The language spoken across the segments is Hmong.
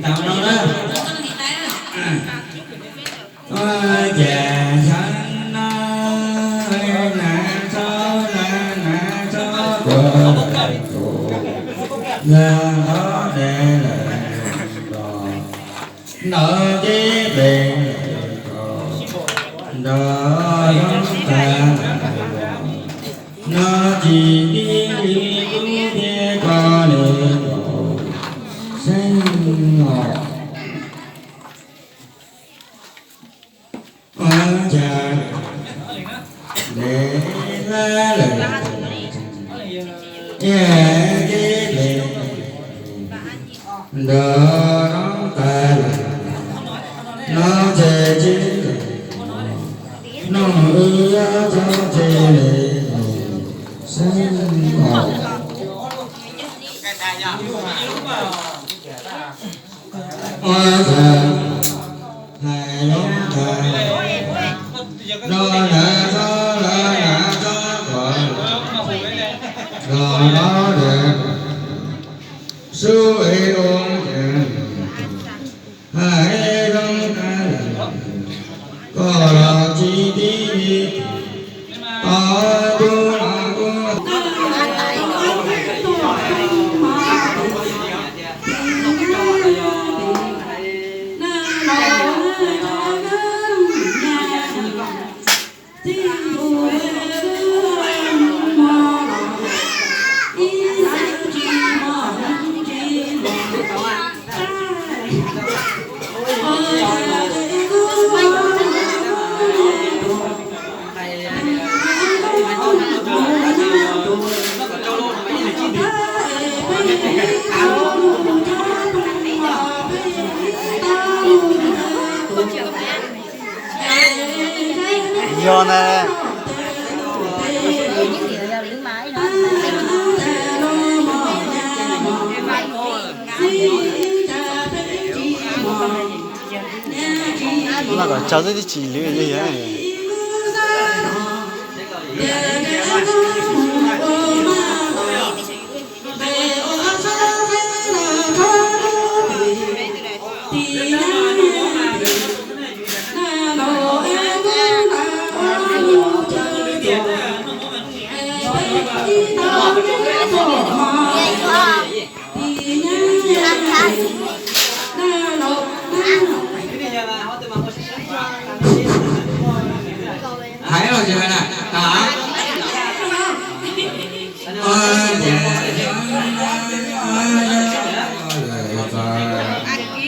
Tau no na. Ua cas xyov no, nas txhob, nas txhob, nas txhob, nas txhob, nas txhob, nrog tib pliag nrog tag no tsis tib li kub thiab koj li saib os. Ua cas de lab lawm, ib tib pliag nrog tag lawm no ces tsis noj wb txhob txhij li saib os. Ua cas hais zoo tag no, nas txhob lawm, nas txhob, los no de sub es ua cas hais zoo tag lawm, koj los tsis tib li, tos tub los kuj Yog na. Los kom tsaug xwb twb tsis lwm li.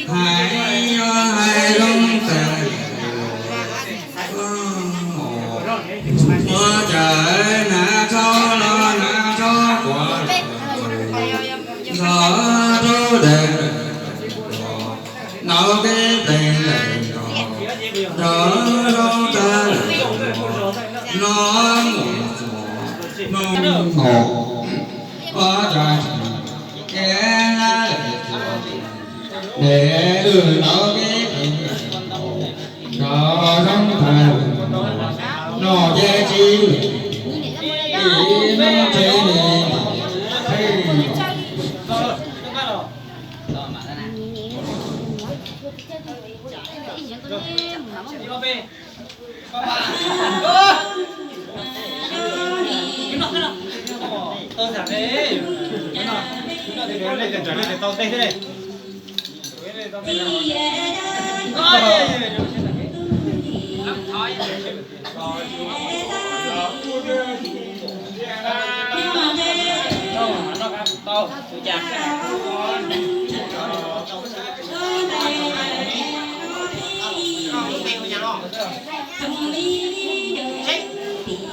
Hais yuav hais zoo tas, ua cas hnav rhaub los hnav rhaub quav, nrog rau dev, ntaus kev plees lawm, nrog zoo tas lawm, no mus mus mus, ua cas tseem kev hlab lawm, dev lwj ntaus kev plees lawm, nrog zoo tas lawm, no ces tsis lwm, ib hnub tsev ne, tsev. Tag no tus a rov nws tus,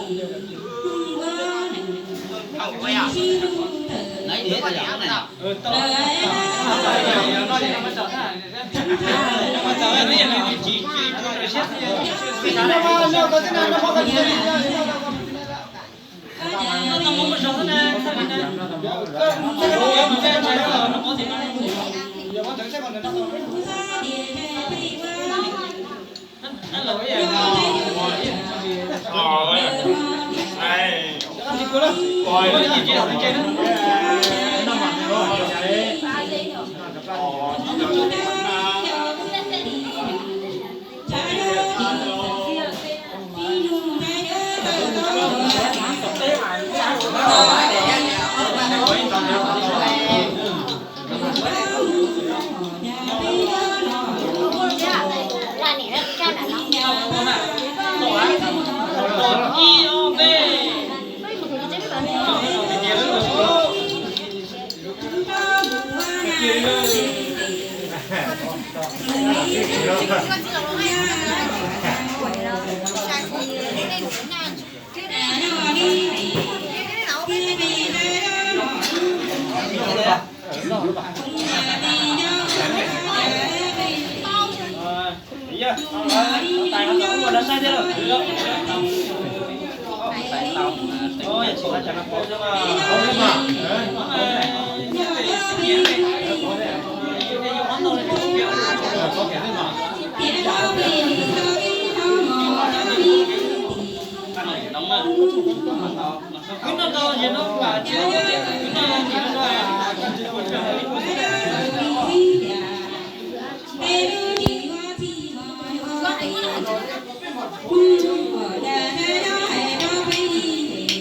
xeeb me nws pam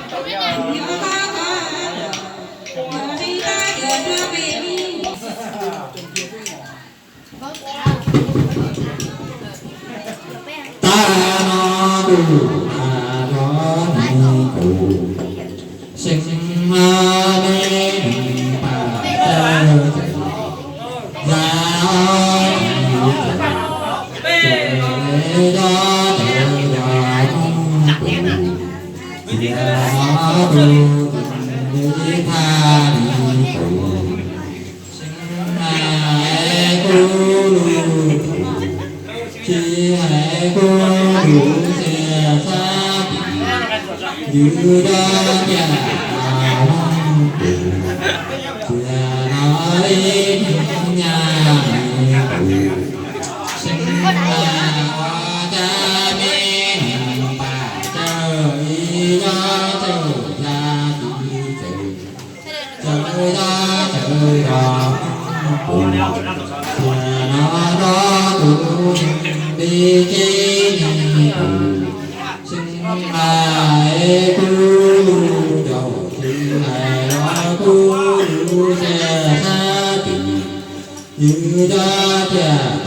tawg, ya ob tus, tseem le dob tawv yog tus, txiav no tus, tus tib thaj nws tus. Xeeb ma es kub lug tus, tsis hais kub lug txias sab tim, yus dob tiag tas lub tus, txias no ib nyuag nyaj nws tus. Xeeb ma ua cas me nws pam tsawg ib dob tsawg ya tim txawm. Txawm dob txawm yog tus, txias no dob tus, tib tsib nyuag tus. Xeeb ma es kub lug caum, tsis hais los kub lug txias sab tim, yus dob tiag